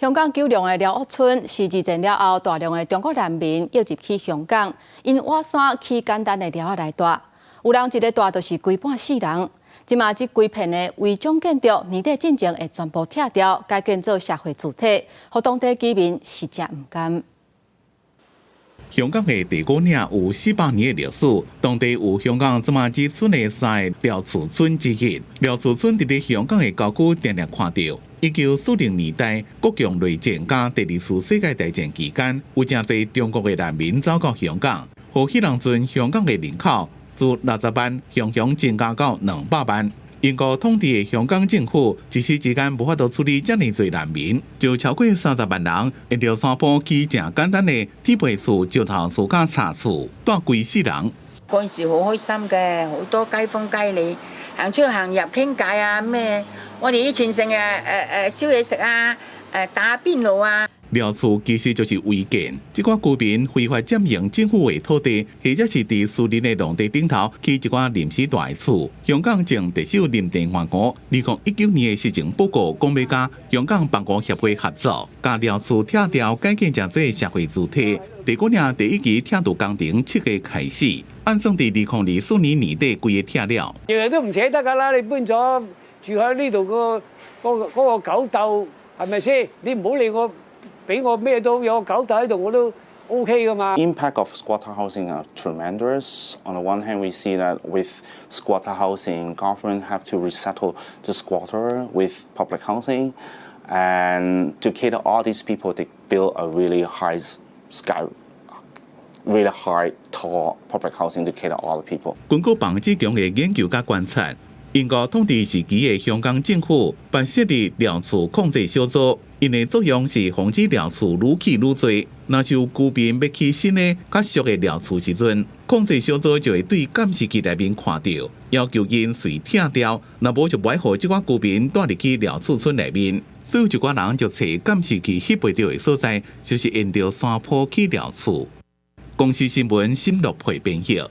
香港九龍的寮屋村是二戰了後大量的中國難民湧入去香港，𪜶倚山起簡單的寮仔來住，有人一个蹛就是規半世人。這馬這規片的違章建築年底進前會全部拆掉，改建做社會住宅，予當地居民是誠毋甘。香港的地古嶺有400年的歷史，當地有香港這馬只賰的三个寮厝村之一。寮厝村佇咧香港的郊區定定看著。1940年代，國共內戰佮第二次世界大戰期間，有誠濟中國的難民走到香港。予彼當陣香港的人口自60萬，雄雄增加到200萬。英國統治的香港政府一時之間無法度處理遮爾濟難民，就超過30萬人，沿著山坡起誠簡單的鐵皮厝、石頭厝佮柴厝，蹛規世人。嗰陣時好開心嘅，好多街坊街里行出行入傾偈啊咩。我哋以前成日燒嘢食啊，打邊爐啊。寮厝其實就是違建，這寡居民非法佔用政府的土地，或者是佇私人的農地頂頭起一寡臨時蹛的厝。香港前特首林鄭月娥2019年的施政報告講欲佮香港房屋協會合作，共寮厝拆掉，改建成做社會住宅。地古嶺第一期拆除工程7月開始，按算佇2024年年底規个拆了。日日都唔捨得㗎啦！你搬咗住喺呢度個嗰個狗竇係咪先？你唔好理我。俾我咩都有個狗竇喺度，我都 OK 噶嘛。 Impact of squatter housing are tremendous. On the one hand, we see that with squatter housing, government have to resettle the squatter with public housing, and to cater all these people, they build a really high sky, really high tall public housing to cater all the people. 根據彭志強的研究佮觀察，英國統治時期的香港政府辦設立寮厝控制小組，𪜶的作用是防止寮厝愈起愈濟。若是有居民欲起新的較俗的寮厝時陣，控制小組就會對監視器內面看著，要求𪜶隨拆掉，若無就袂予這寡居民蹛入去寮厝村內面。所以有一寡人就揣監視器翕袂著的所在，就是沿著山坡起寮厝。公視新聞新樂配編譯。